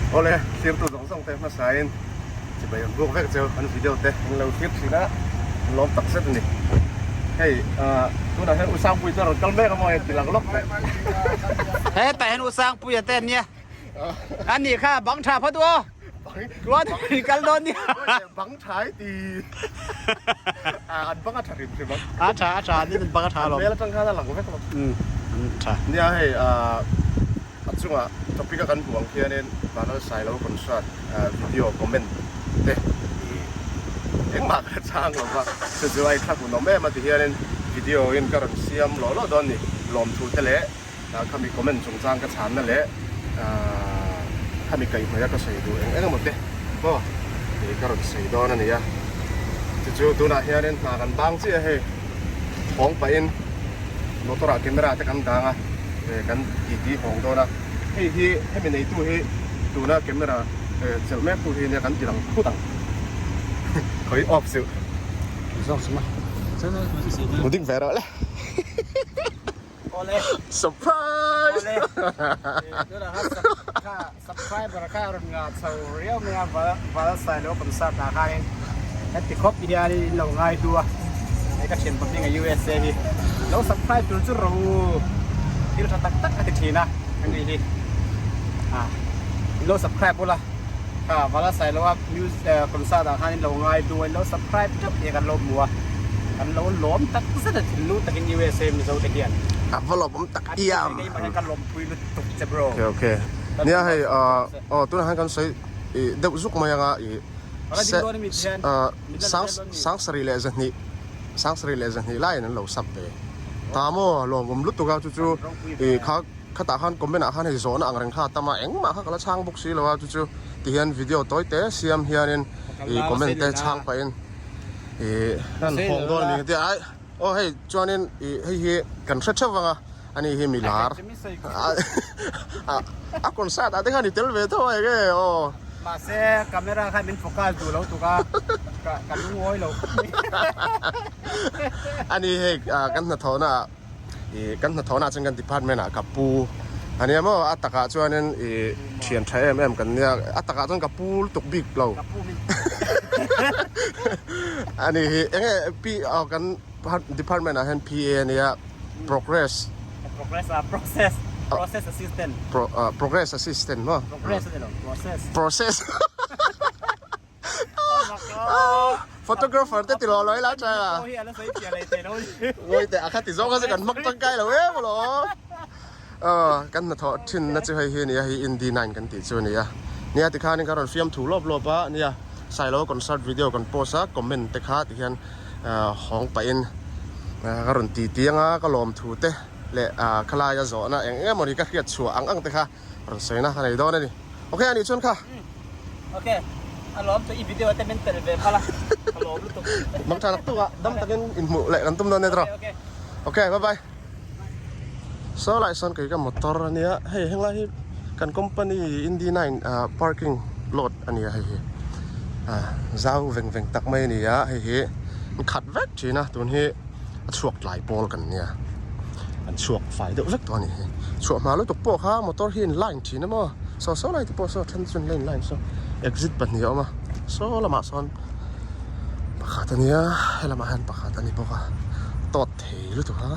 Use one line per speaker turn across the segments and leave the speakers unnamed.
Awle, thirtu zawng zawng te hmasain chibai an buk vek cheu an video te an lo thlir thin a, an lawm tak zet a ni. Hei tunah hian U Sangpuii chu a rawn kal mek a maw hei ti lang lawk teh.
Hetah hian U Sangpuia te an nia. A nih kha bang tha phawt u aw. Tluan in kal dawn nia.
Bang tha i ti. An bang a tha hrim hrim ang.
A tha a tha an in bang a tha alawm.
An hmel atang khan a lang vek alawm.
An tha.
Nia hei a chunga topic a kan hmuh ang khianin Vanal Sailo concert video comment te engmah ka chang lo va chu chu a inthlak hun awm em a ti hianin video in ka rawn siam lawh lawh dawn ni lawmthu te leh Khami comment chungchang ka chhanna leh khami kaihhmai a ka sawi duh eng eng emaw te maw tih ka rawn sawi dawn a ni a. Chu chu tunah hianin hna kan bang chiah a hei hawng pahin motor ah camera te kan dang a kan titi hawng dawn a. Hei hi hemi neitu hi tuna camera chelh mek tu hi nia kan ti lang phut ang khawi off suh. Ding ve rawh le.
Awle.
Surprise!
Awle. Tunah khan kha subscriber kha rawn ngah chho riau mai a val Sailo concert ah khanin heti khawp hianin in lo ngai hlu a hei ka thian pahnih a USA hi lo subscribe tur chu ro thil tha tak tak a ti thin a ani hi a in lo subscribe ula kha val Sailo a music concert ah khan in lo ngai hlu a in lo subscribe teuh hi kan lo hmu a. Kan lo lawm tak zet a thinlung takin USA Mizo te hian.
A va lawmawm tak iam.
Keimah hian ka lawmpui lutuk che bro.
Okay okay. Nia hei aw tunah hian kan sawi deuh zuk mai anga i sang sangsarih leh zahnih sangsarih leh zahnih laiin an lo sub ve ta maw lawmawm lutuk a chu chu i kha khatah khan comment ah khan hei zawhna ang reng kha a tam a engmah kha ka la chhang bawk si lo a chu chu tihian video tawi te siam hianin i comment te chhang pahin Ih an hawng dawn a ni tia ai aw hei chuanin ih hei hi kan hre theuh vang a ani hi mi lar a concert ah te khan i tel ve tho a enge aw.
Mahse camera khan min focus duh lo tuk a ka lungawi lo khawp mai.
Ani hei kan hnathawhna ah ih kan hnathawhna ah chuan kan department ah ka pu a nia maw a takah chuanin ih thian tha em em kan nia a takah chuan ka pu lutuk bik lo a ni hi eng nge p aw kan department ah hian p a nia progress
progress ah process process assistant
progress assistant maw
progress a ni lo process
process. Photographer te ti lo lo ila tha a. Ngoi te a kha ti zawng a chu kan hmang tangkai lo em lo. Kan hnathawh thin na chu hei hi ania hei Indy 9 kan tih chu ania. Nia tikhanin ka rawn fiam thu lawp lawp a nia Sailo concert video kan post a comment te kha tihian hawng pahin ka rawn ti ti anga ka lawm thu te leh khalaia zawhna eng eng emawni ka hriat chhuah ang ang te kha rawn sawina ka nei dawn a ni. Ok anih chuan kha.
Ok a lawm chu i video te min tel ve phal a ka lawm lutuk.
Mang tha nak tuk a dam takin inhmuh leh kan tum dawn nia tawh. Ok bye bye. Saw lai sawn kei ka motor ania hei henglai hi kan company Indy 9 parking lot ania hei hi zau veng veng tak mai ania hei hi an khat vek thin a tun hi a chhuak tlai pawl kan nia an chhuak fai deuh vek tawh a ni hi chhuah hma lutuk pawh kha motor hi in line thin a maw saw saw lai te pawh saw then chu an la in line saw exit pahnih a awm a saw lamah sawn pakhat a nia helamah hian pakhat a ni bawk a tawt thei lutuk a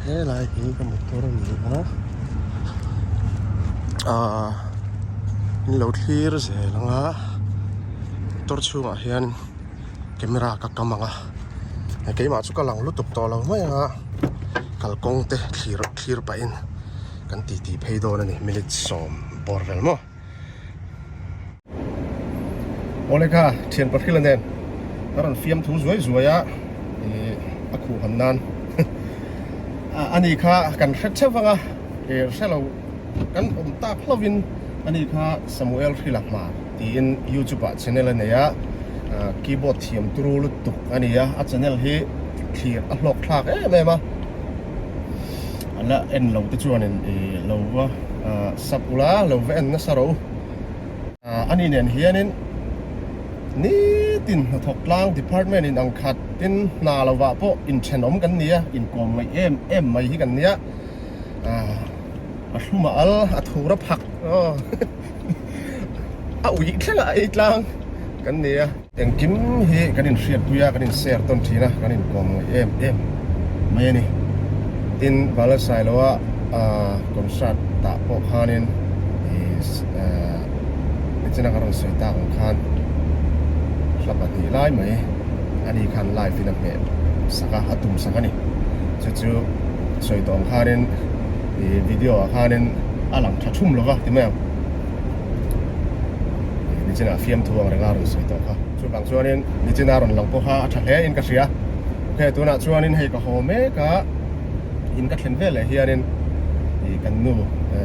helai hi ka motor a ni a ahh in lo thlir zel ang a motor chhungah hian. Camera ka kam ang a keimah chu ka lang lutuk tawh lo mai ang a kalkawng te thlir thlir pahin kan titi phei dawn a ni minute 10 bawr vel maw. Awle kha thian pahrila nen a rawn fiam thu zuai zuai a ih a khuh han nan ani kha kan hre theuh vang a ih hre lo kan awm tak hlauhin ani kha Samuel Hrila hma. Tiin YouTube ah channel a nei a, keyboard thiam turu lutuk a ni a, a channel hi thlir a hlawk thlak em em a, a la en lo te chuanin ih lo va sub ula lo va en nasa rawh u. Ani nen hianin nitin hnathawk tlang department in ang khat tin hna lovah pawh inthenawm kan ni a, inkawm ngaih em em mai hi kan nia. A thlum a al, a thur a phak aw a uih thleng a ei tlang kan ni a. Engkim hi kan inhriatpui a, kan inshare tawn thin a, kan inkawm ngaih em em mai a ni. Tin, Valalsailoa concert tah pawh khanin nichina ka rawn sawi tak ang khan hla pahnih lai mai ani khan live in a hmeh sak a, a tum sak a ni. Chu chu sawi tawh ang khanin ih video ah khanin a lang tha thum lo va ti mai ang. Ih nichina fiamthu ang renga a rawn sawi tawh kha. Chuvang chuanin nichina rawn lang pawh kha a tha hle in ka hria. Ok tunah chuanin hei ka haw mek a. In ka thlen vel leh hianin ih kan nu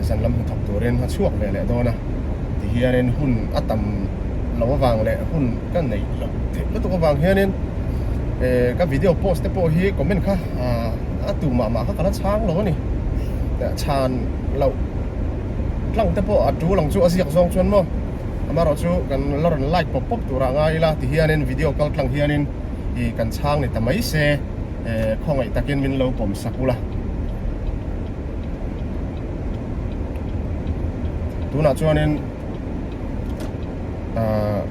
zan lam hnathawk turin a chhuak ve leh dawn a ti hianin hun a tam lo avang leh hun ka neih loh theih lutuk avang hianin eh ka video post te pawh hi comment kha a tu mah mah kha ka la chhang lo a ni chhan loh tlang te pawh a tul ang chu a ziak zawng chuan maw amaherawhchu kan la rawn like pawp pawp turah ngai ila ti hianin video kal tlang hianin ih kan chhang ni ta mai se. Khawngaih takin min lo pawm sak ula. Tunah chuanin ahh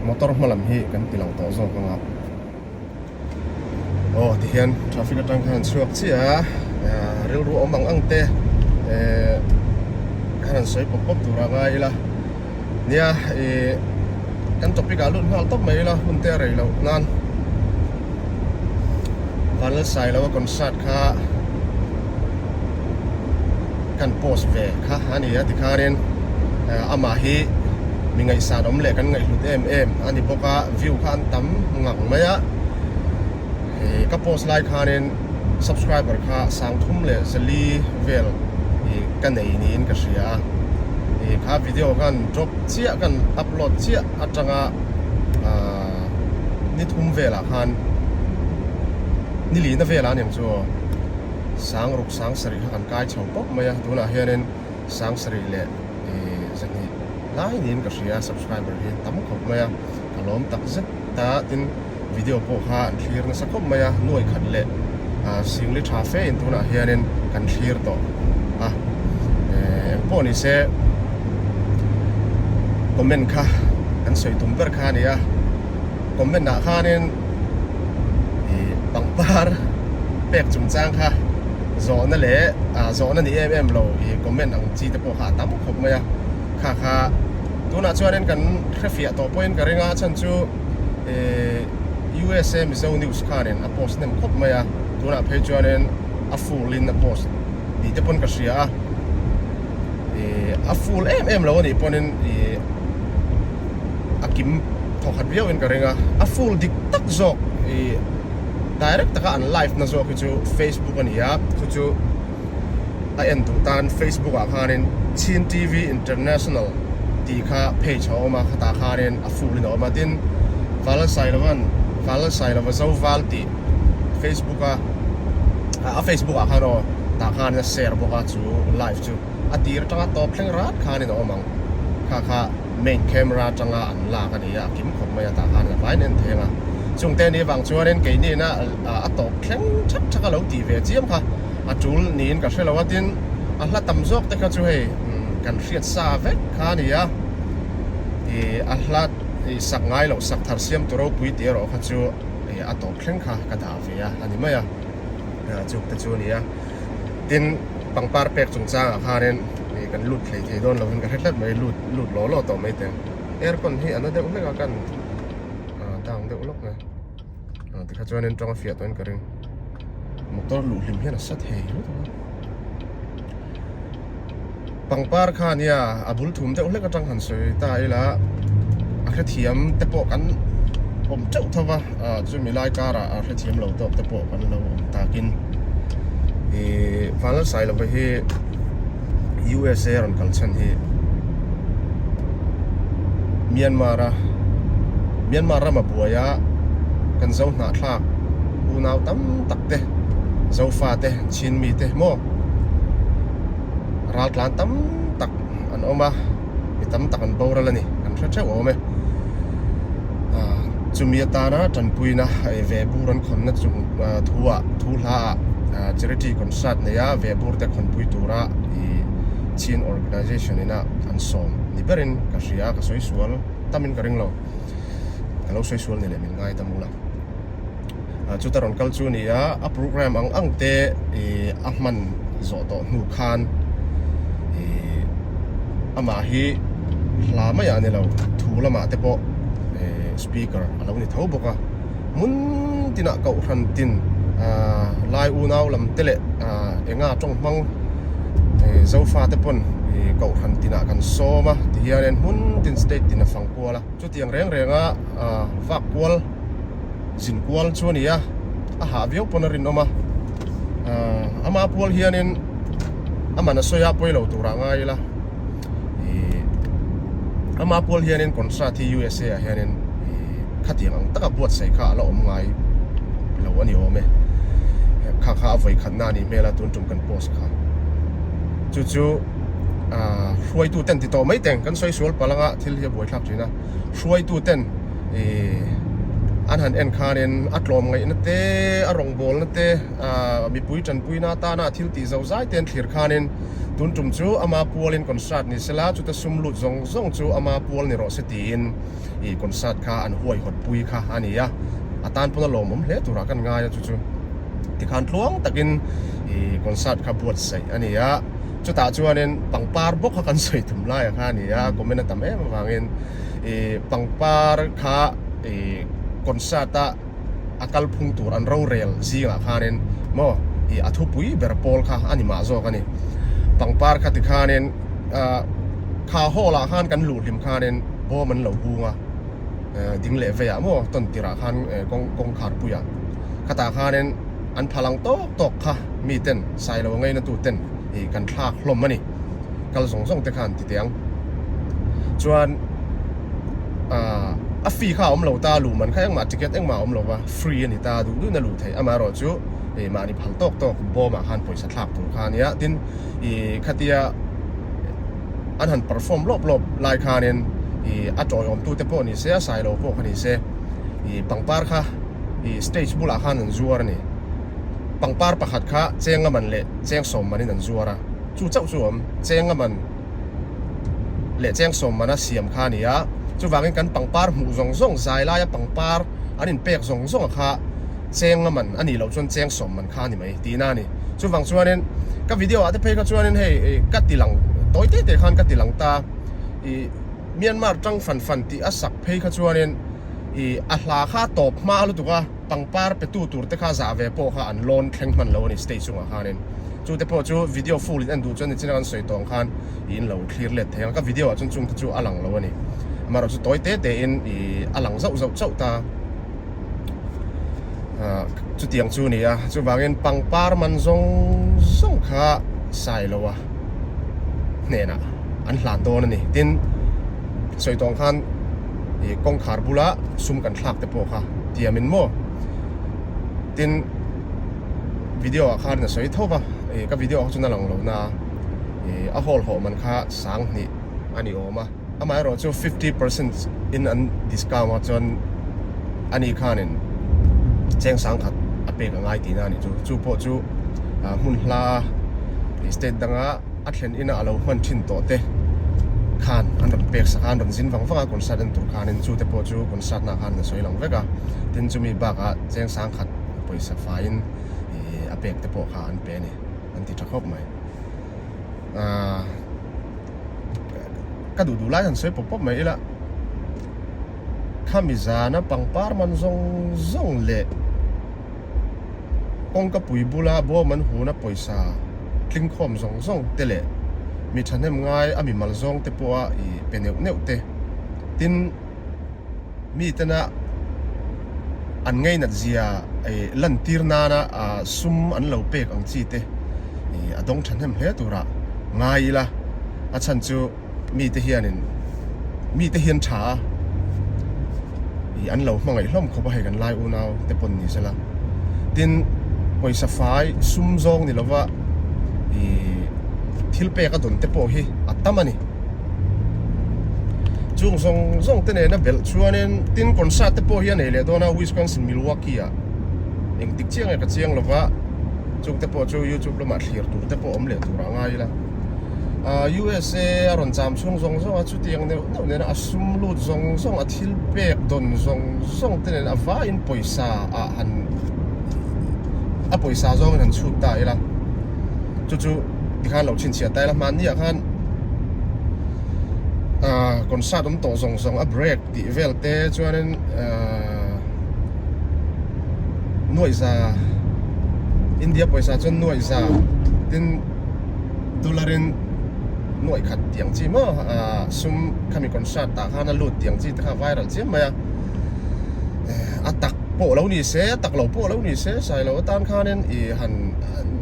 motor hma lam hi kan ti lang tawh zawk ang a. Aw tihian traffic atang khan an chhuak chiah a, ahh rilru awm ang ang te ehh khan an sawi pawp pawp tur a ngai ila. Nia ih kan topic ah lut nghal tawp mai ila hun te a rei loh nan Vanlalsailo a concert kha kan post ve kha a ni a tikhanin amah hi mi ngaihsan awm leh kan ngaihhlut em em a ni bawk a view kha an tam ngang mai a ih ka post lai khanin subscriber kha 3,400 vel ih ka nei niin ka hria a ih kha video khan drop chiah kan upload chiah atanga ahh ni thum velah khan ni lina velah aniang chu aw 6,000 7,000 kha kan kai chho pawp mai a tunah hianin 7,000 leh ih 200 lai niin ka hria subscriber hi tam khawp mai a ka lawm tak zet ta tin. Video pawh kha an thlir nasa khawp mai a, nuai khat leh singli tha fe in tunah hianin kan thlir tawh a, eng pawh ni se comment kha kan sawi tum ber kha a ni a, comment ah khanin ih pangpar pek chungchang kha zawhna leh zawhna ni em em lo ih comment ang chi te pawh kha a tam khawp mai a, kha kha tunah chuanin kan hrefiah tawh pawhin ka ring a, a chhan chu. USA Mizo News khanin a post hnem khawp mai a, tunah phei chuanin a full in a post tih te pawn ka hria a, ih a full em em lo anih pawnin ih a kim thawkhat viau in ka ring a, a full dik tak zawk ih direct taka an live na zawk hi chu Facebook a ni a, chu chu a en duh tan Facebook ah khanin Chin TV International tih kha page a awm a, khatah khanin. A full in a awm a tin Valalsailovan Valalsailova Zoval tih Facebook a a Facebook ah khan aw tah khan a share bawk a chu live chu a tir atanga tawp thleng rat khan in a awm ang kha kha main camera atanga an lak a ni a a kim khawp mai a tah khan a vaiin en thei ang a chung te ni vang chuanin keini ina a tawp thleng thak thak a lo tih ve chiam kha a tul niin ka hrelo a tin a hla tam zawk te kha chu hei kan hriat sa vek kha a ni a. Ih a hla ih sak ngai loh sak thar siam tu ropui tih erawh kha chu ih a tawp thleng kha ka dah ve a a ni mai a chuk te chu a ni a tin pangpar pek chungchangah khanin ih kan lut hlei thei dawn lovin ka hre tlat mai lut lut law law tawh mai teng aircon hi a na deuh hlek a kan down deuh lawk mai tikha chuanin tawng a fiah tawhin ka ring motor luh hlim hian a sa thei lutuk a. Pangpar kha nia a bul thum deuh hlek atang han sawi ta ila a hrethiam te pawh kan awm teuh tho va ah chumi lai karah a hrethiam lo tawk te pawh kan lo awm takin ih Vanlalsailova hi USA a rawn kal chhan hi Myanmar a Myanmar rama buai a kan zo hnahthlak unau tam tak te Zofa te Chin mi te maw. Ral tlan tam tak an awm a, mi tam tak an boral a ni, kan hre theuh awm e. Chumi atana tanpuina ei ve bur an khawnna chung thu ah, thu hla ah. Charity concert neia vehbur te khawnpui tura ih Chin Organization ina an sawm ni berin ka hria ka sawi sual tamin ka ring lo ka lo sawi sual ni leh min ngai ta mula chuta rawn kal chu ni a a program ang ang te ih a hman zawh tawh hnu khan ih amah hi hla maiah a ni lo thu lamah te pawh ih speaker a lo ni tho bawk a. Hmun tinah kohhran tin lai unau lam te leh enga tawng hmang Zofa te pawn kohhran tinah kan sawm a ti hianin hmun tin state tin a fang kual a. Chutiang reng renga vak kual zin kual chu a ni a, a hah viau pawn a rinawm a. Ama pual hianin a man a sawi a pawi lo turah ngai ila. Ih ama pual hianin concert hi USA ah hianin ih khatiang ang taka buatsaih kha a la awm ngai lo a ni awm e kha kha a vawi khatna a nih hmel a tun tum kan post kha chu chu ah hruaitu ten ti tawh mai teng kan sawi sual palh anga thil hi a buaithlak thin a hruaitu ten ih an han en khanin a tlawm ngaihna te a rawngbawlna te ah mipui tanpuina atana thil tih zo zai te an thlir khanin. Tun tum chu ama pualin concert ni sela, chuta sum lut zawng zawng chu ama pual ni rawh se tiin ih concert kha an huaihawt pui kha a ni a, a tan pawn a lawmawm hle turah kan ngai a chu chu tikhan tluang takin ih concert kha buatsaih a ni a, chutah chuanin pangpar bawk kha kan sawi tum laia kha a ni a, comment a tam em avangin ih pangpar kha ih concert a. a kalphung tur an rorel zingah khanin maw ih a thupui ber pawl kha a ni mah zawk a ni. Pangpar kha ti khanin ah kha hall ah khan kan luh hlim khanin bawm an lo hung a, ding leh veiah maw tawn tirah khan kawng kawngkhar puiah khatah khanin an phalang tawk tawk kha mi ten sailo ngaina tu ten ih kan thlak hlawm a ni. Kal zawng zawng te khan ti teh ang. Chuan ah a fee kha a awm lo ta a luh man kha engmah ticket engmah a awm lo va free a ni ta duh duhin a luh theih amaherawh chu ih mahni phal tawk tawk bawmah khan pawisa thlak tur kha a nia tin ih khatia an han perform lawp lawp lai khanin ih a tawiawm tute pawh ni se a sailo pawh kha ni se ih pangpar kha ih stage bulah khan an zuar a ni pangpar pakhat kha chenga man leh cheng sawm manin an zuar a chu chauh chu a awm chenga man. leh cheng sawm mana siam kha a ni a, chuvangin kan pangpar hmuh zawng zawng zai laia pangpar an inpek zawng zawng a kha cheng a man a nih loh chuan cheng sawm man kha a ni mai tihna a ni. Chuvang chuanin ka video ah te phei kha chuanin hei ka ti lang tawi te te khan ka ti lang ta ih Myanmar tang fan fan tih a sak phei kha chuanin ih a hla kha a tawp hma lutuk a. Pangpar petu tur te kha zah ve pawh kha an lawn thleng hman lo a ni stage chungah khanin. Chu te pawh chu video full in en duh chuan nichina kan sawi tawh ang khan ih in lo thlir let thei ang. Ka video ah chuan chung te chu a lang lo a ni. Amaherawh chu tawi te te in ih a lang zauh zauh chauh ta. Ah chutiang chu a ni a, chuvangin pangpar man zawng zawng kha sai lo a hnenah an hlan dawn a ni. Tin, sawi tawh ang khan. ih kawngkhar bula sum kan thlak te pawh kha tiamin maw tin video ah khan a sawi tho va ih ka video ah kha chuan a lang lo na ih a hall hawh man kha sang hnih a ni awm a amaherawh chu 50% in an discount a chuan ani khanin cheng sang khat a pek a ngai tihna a nih chu chu pawh chu hmun hla state danga. A thlen ina a lo hman thin tawh te khan an rawn pek sak a, an rawn zin vang vang a concert en tur khanin chu te pawh chu concert na khan a sawi lang vek a, tin chumi bakah cheng sang khat pawisa faiin ih a pek te pawh kha an pe a ni an ti tha khawp mai. Aaa ka duh duh lai han sawi pawp pawp mai ila khami zana pangpar man zawng zawng leh. Kawngka pui bula bawm an huna pawisa tlingkhawm zawng zawng te leh mi thahnem ngai a mimal zawng te pawha i pe neuh neuh te. Tin, mi tena an ngainat zia i lantir nana sum an lo pek ang chi te i a dawng thahnem hle turah ngai ila a chhan chu mite hianin mite hian tha a ih an lo hmangaih hlawm khawp a hei kan lai unau te pawn ni sela tin pawisa fai sum zawng ni lova ih thil pek a dawn te pawh hi a tam a ni chung zawng zawng te nena belh chuanin tin concert te pawh hi a nei leh dawn a Wisconsin Milwaukee ah engtik chiang nge ka chiang lova. Chungte pawh chu YouTube lamah thlir tur te pawh awm leh tur ah ngai ila. USA a rawn cham chhung zawng zawng a, chutiang neuh neuh nena a sum lut zawng zawng, a thil pek dawn zawng zawng te nen a vaiin pawisa ah han a pawisa zawngin han chhut ta ila. Chu chu tikhan lo chhinchhiah ta ila, hmanni ah khan concert awm tawh zawng zawng a break tih vel te chuanin nuaihza India pawisa chuan nuaihza tin dollar in nuaih khat tih ang chi maw ah sum khami concert ah khan a lut tih ang chi te kha viral chiam mai a a tak pawh lo ni se a tak lo pawh lo ni se sailo atan khanin ih han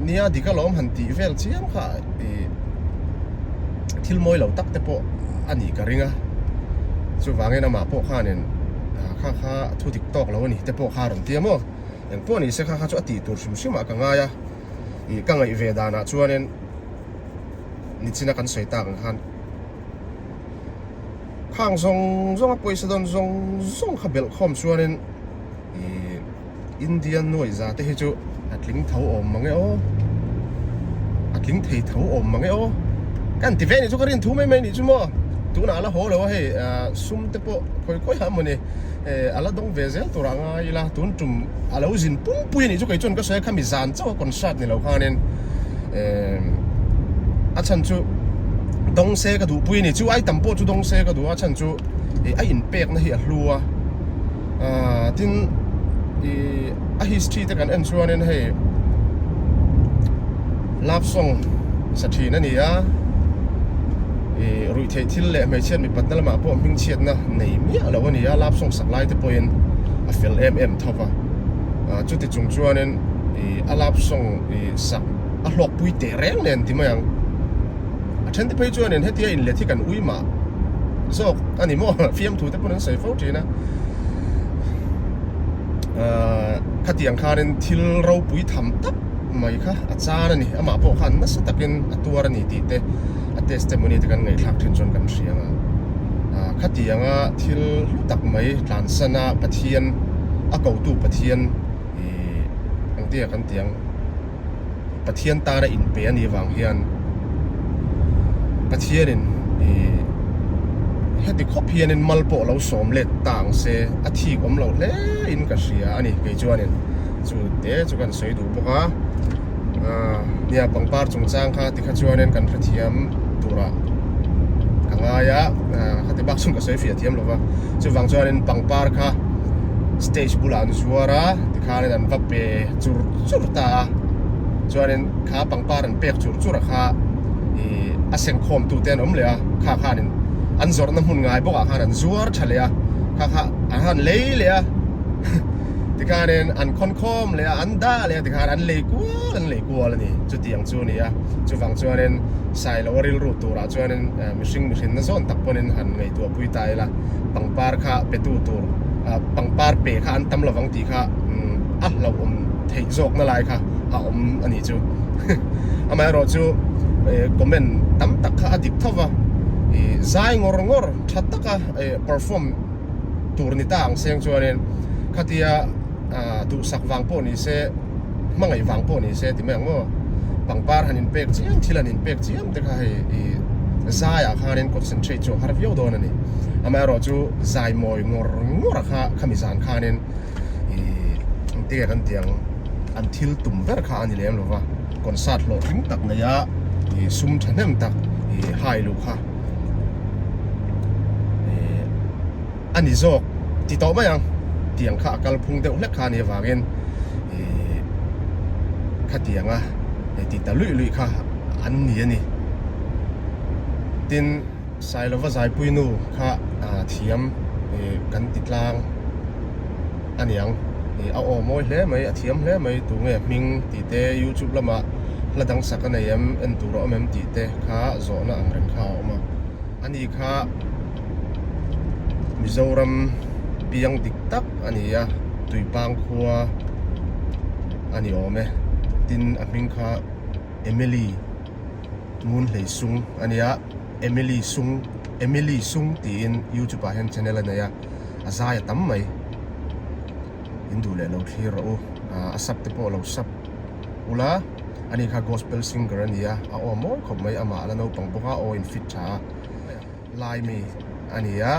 nia dik alawm han tih vel chiam kha ih thil mawi lo tak te pawh a nih ka ring a chuvangin amah pawh khanin kha kha thu dik tawk lo a ni te pawh kha a rawn ti a maw eng pawh ni se kha kha chu a tih tur hrim hrim ah ka ngai a ih ka ngaih ve danah chuanin nichina kan sawi tak ang khan khang zawng zawng a pawisa dawn zawng zawng kha belh khawm chuanin ih India nuaih za te hi chu a tling tho awm mang e aw a tling thei tho awm mang e aw ka han ti ve anih chu ka rin thu mai mai anih chu maw tunah a la haw lo a hei sum te pawh khawi khawi ha mawni a la dawng ve zel tur ah ngai ila tun tum a lo zin pumpui anih chu kei chuan ka sawi a khami zan chauh a concert ni lo khanin a chhan chu dawng se ka duhpui anih chu ai tam pawh chu dawng se ka duh a chhan chu a inpekna hi a hlu a. Ahh tin ih a history te kan en chuanin hei love song sa thin a ni a ih ruih theih thil leh hmeichhiat mipatna lamah pawh hmingchhiatna nei miah lo a ni a love song sak lai te pawhin a fel em em tho va ah chuti chung chuanin ih a love song ih sak a hlawkpui teh reng nen ti mai ang. A then te phei chuanin hetia inlet hi kan ui mah zawk a ni maw? Fiamthu te pawn an sawi fo thin a. Ahh khatiang khanin thil ropui tham tak mai kha a chan a ni. Amah pawh khan nasa takin a tuar a ni tih te a testimony te kan ngaihthlak thin chuan kan hria ang a. Ahh khatianga thil hlu tak mai tlansana Pathian a kotu Pathian ih engtia kan tih ang. Pathian tana inpe a nih vang hian Pathianin ih heti khawp hianin mal pawh lo sawm let ta ang se a thik awm lo hle in ka hria a ni kei chuanin chu te chu kan sawi duh bawk a ah nia pangpar chungchang kha tikha chuanin kan hrethiam turah ka ngai a ah khati bak chhung ka sawi fiah thiam lo va chuvang chuanin pangpar kha stage bulah an zuar a tikhanin an va pe chur chur ta a chuanin kha pangpar an pek chur chur a kha ih a senkhawm tu te an awm leh a kha khanin an zawrhna hmun ngai bawk ah khan an zuar tha leh a kha kha an han lei leh a tikhanin an khawn khawm leh a an dah leh a tikhan an lei kual an lei kual a ni chutiang chu a ni a chuvang chuanin Sailo a rilru turah chuanin mihring mihrinna zawn tak pawhin han ngaihtuah pui ta ila pangpar kha pe tu tur pangpar pe kha an tam lovang tih kha a hlauhawm theih zawkna lai kha a awm a nih chu. Amaherawhchu comment tam tak kha a dik tho va, zai ngawr ngawr tha taka perform tur ni ta ang seng chuanin khatia duhsak vang pawh ni se hmangaih vang pawh ni se ti mai ang maw pangpar han inpek chiam thil han inpek chiam te kha hei zaiah khanin concentrate chu a har viau dawn a ni. Amaherawhchu zai mawi ngawr ngawr a kha khami zan khanin ih engtinge kan tih ang an thil tum ber kha a ni lem lova concert hlawhtling tak nei a ih sum thahnem tak ih hai luh kha ih a ni zawk ti tawh mai ang tiang kha a kal phung deuh hlek kha a nih avangin ih khatianga ti ta luih luih kha an ni a ni tin. Sailova zaipui nu kha thiam kan ti tlang a niang. A aw mawi hle mai, a thiam hle mai tunge hming tih te youtube lamah hla dang sak a nei em, en tur a awm em tih te kha zawhna ang reng kha a awm a. Ani kha Mizoram piang dik tak a ni a, Tuipang khua a ni awm e. Tin a hming kha Emily Ngunhleisung a nia. Emily Sung Emily Sung tiin YouTube ah hian channel a nei a, a zai a tam mai. In duh leh lo thlir rawh u, a sub te pawh lo sub ula. Ani kha gospel singer a ni a, a aw mawi khawp mai, amah a la naupang bawk a, aw in fit tha a lai mi a ni a,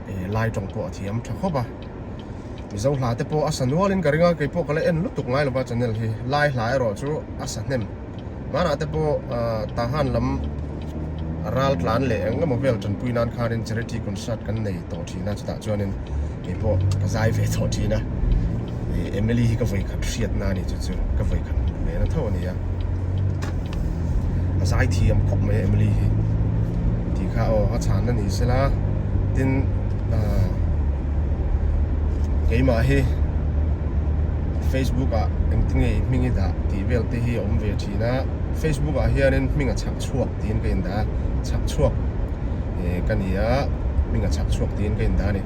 ih lai tawng pawh a thiam tha khawp a. Mizo hla te pawh a sa nual in ka ring a, kei pawh ka la en lutuk ngai lova channel hi, lai hla erawh chu a sa hnem. Hmanah te pawh Tahan lam ral tlan leh eng emaw vel tanpui nan khanin charity concert kan nei tawh thin a, chutah chuanin kei pawh ka zai ve tawh thin a. Emily hi ka vawikhat hriatna a ni chu chu ka vawikhat hmuh ve na tho a ni a. A zai thiam khawp mai a Emily hi tih kha aw a chhanna ni sela tin keimah hi Facebook ah engtinge i hming i dah tih vel te hi a awm ve thin a, Facebook ah hianin hming a chhak chhuak tiin ka indah a, chhak chhuak eh ka ni a, hming a chhak chhuak tiin ka indah a ni.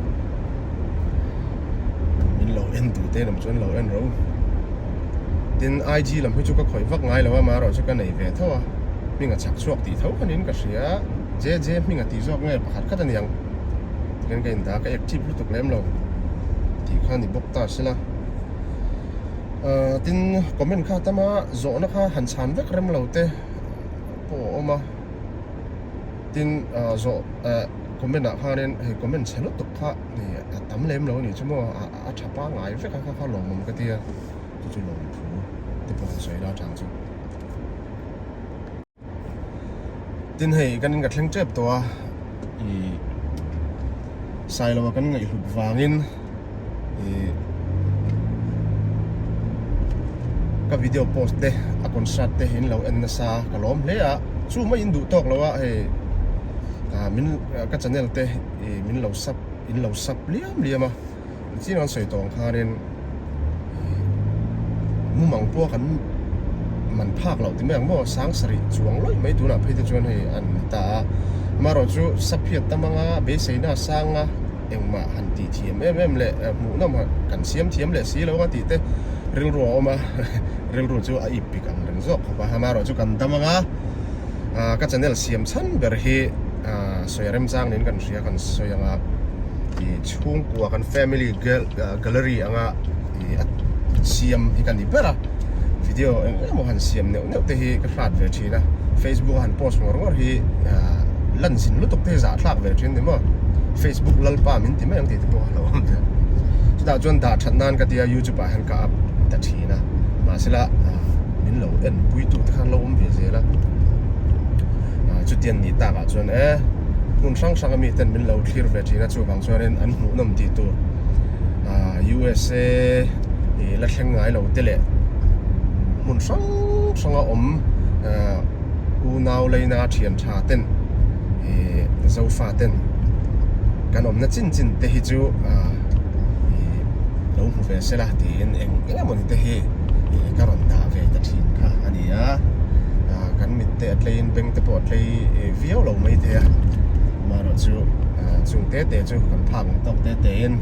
Min lo en duh te lam chuan lo en ro. Tin IG lam hi chu ka khawih vak ngai lo a, amaherawhchu ka nei ve tho a, hming a chhak chhuak tih tho khanin ka hria, JJ hming a tih zawk nge pakhat khat a niang tikhian ka indah a, ka active lutuk lem lo tih kha ni bawk ta sela. Tin comment kha tam a, zawhna kha han chhan vek rem lo te pawh a awm a, tin zawh comment ah khanin hei comment chhe lutuk kha a tam lem lo a nih chu maw a tha pangngai vek a kha kha lawmawm ka tia chu chu lawmthu te pawh han sawi la chang chu. Tin hei kan in ka thleng tep tawh a ih Sailoa kan ngaihhlut vangin ih ka video post te a concert te in lo en nasa ka lawm hle a chu mai in duh tawk lo a hei ah min ka channel te ih min lo sub in lo sub liam liam a. Nichin an sawi tawh ang khanin mumang pawh kan man phak loh ti mai ang maw sang sarih chuang lawih mai tunah phei te chuan hei an ni ta a amaherawh chu saphiat tam anga beiseina sanga engmah han tih thiam em em leh hmuhnawm kan siam thiam leh si lo anga tih te rilru a awm a rilru chu a ip pik ang reng zawk khawp a amaherawh chu kan dam anga ka channel siam chhan ber hi sawi a remchang niin kan hria kan sawi anga. Ih chhungkua kan family gallery anga ih a siam hi ka ni ber a video eng emaw han siam neuh neuh te hi ka hrat ve thin a facebook a han post ngawr ngawr hi ah lan zin lutuk te hi zahthlak ve thin ni maw facebook lalpa min ti mai ang tih te pawh a lo awm ve chutah chuan dah that nan ka tia youtube ah hian ka up ta thin a mahsela ah min lo en pui tu te khan lo awm ve zel a ah chutiang nih takah chuan e hmun hrang hrang a mi ten min lo thlir ve thin a chuvang chuanin an hmuhnawm tih tur ah USA ih la thleng ngai lo te leh hmun hrang hrang a awm ah unau leina thian tha ten ih zofa ten kan awmna chin chin te hi chu ah ih lo hmu ve sela tiin eng eng emawni te hi ih ka rawn dah ve ta thin kha a ni a ah kan mit te a tleiin beng te pawh a tlei viau lo mai thei a amaherawh chu chung te te chu kan phak ang tawk te te in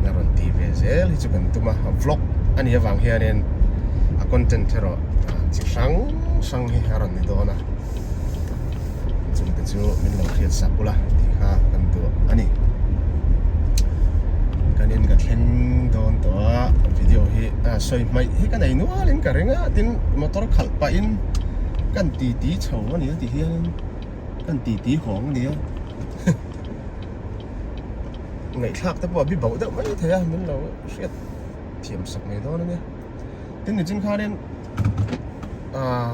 a rawn tih ve zel hi chu kan tum a vlog a nih avang hianin a content erawh chi hrang hrang hi a rawn ni dawn a chung te chu min lo hriat sak ula tih kha kan duh a ni kan in ka thleng dawn tawh a video hi sawi hmaih hi ka nei nual in ka ring a tin motor khalh pah in kan ti ti chho a ni a ti hian kan ti ti hawng a ni a ngaihthlak te pawh a bi bauh deuh mai thei a min lo hriat thiam sak mai dawn a nia tin nichin khanin ah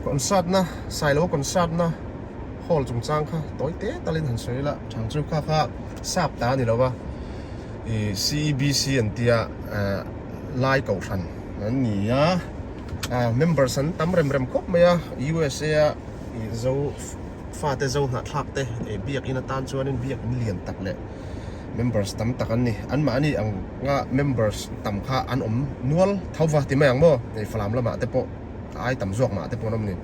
concert na Sailo concert na hall chungchang kha tawi te talin han sawi la chang chu kha kha sap ta a ni lo va ih C_E_B_C an tia ah lai kohhran an ni a ah members an tam rem rem khawp mai a U_S_A a ih zo fate zo hnahthlak te ih biakin atan chuanin biakin lian tak leh members tam tak an ni an mahni ang nga members tam kha an awm nual tho va ti mai ang maw hei falam lamah te pawh a ai tam zawk mah te pawh an awm a ni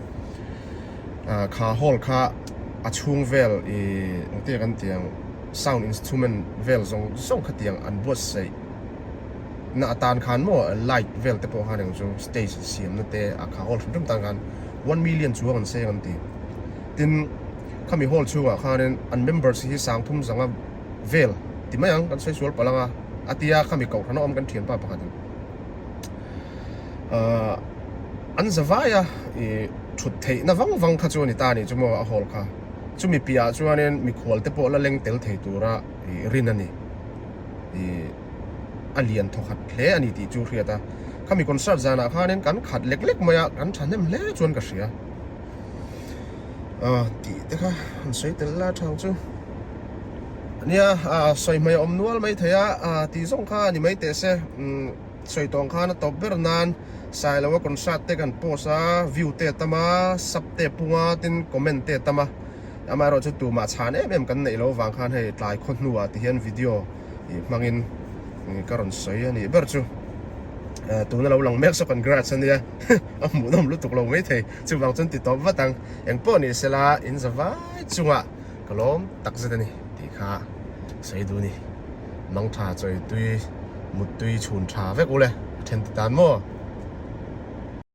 ah kha hall kha a chhung vel ih engtiang kan tih ang sound instrument vel zawng zawng khatiang an buatsaih. na atan khan maw light vel te pawh khan eng chu stage siamna te a kha hall hrim hrim tan khan one million chuang an seng an ti tin khami hall chhungah khanin an members hi sangthum zanga vel ti mai ang kan sawi sual palh anga. a tia khami kohhran a awm kan thianpa pakhatin ahh an za vai a ih thut theihna vang vang kha chu a ni ta a nih chu maw a hall kha chumi piahah chuanin mikhual te pawh la leng tel thei tura ih rin a ni ih a lian thaw khat hle a ni tih chu hriat a khami concert zanah khanin kan khat lek lek mai a kan thahnem hle chuan ka hria ah tih te kha an sawi tel la thang chu nia ah sawi hmai a awm nual mai thei a ah tih zawng kha a ni mai teh se umm sawi tawng khan a tawp ber nan Sailoa concert te kan post a view te a tam a sub te a pung a tin comment te a tam a amaherawh chu tumah chhan em em kan neih loh avang khan hei tlai khaw hnuah ti hian video ih hmangin ka rawn sawi a nih ber chu tuna lo lang mek saw congrats a nia a hmuhnawm lutuk lo maithei chuvang chuan ti tawp vat ang engpawh ni sela in za vai chungah ka lawm tak zet a ni tih kha sawi duh a ni mangtha chawi tui mut tui chhun tha vek ule a then ti tan maw.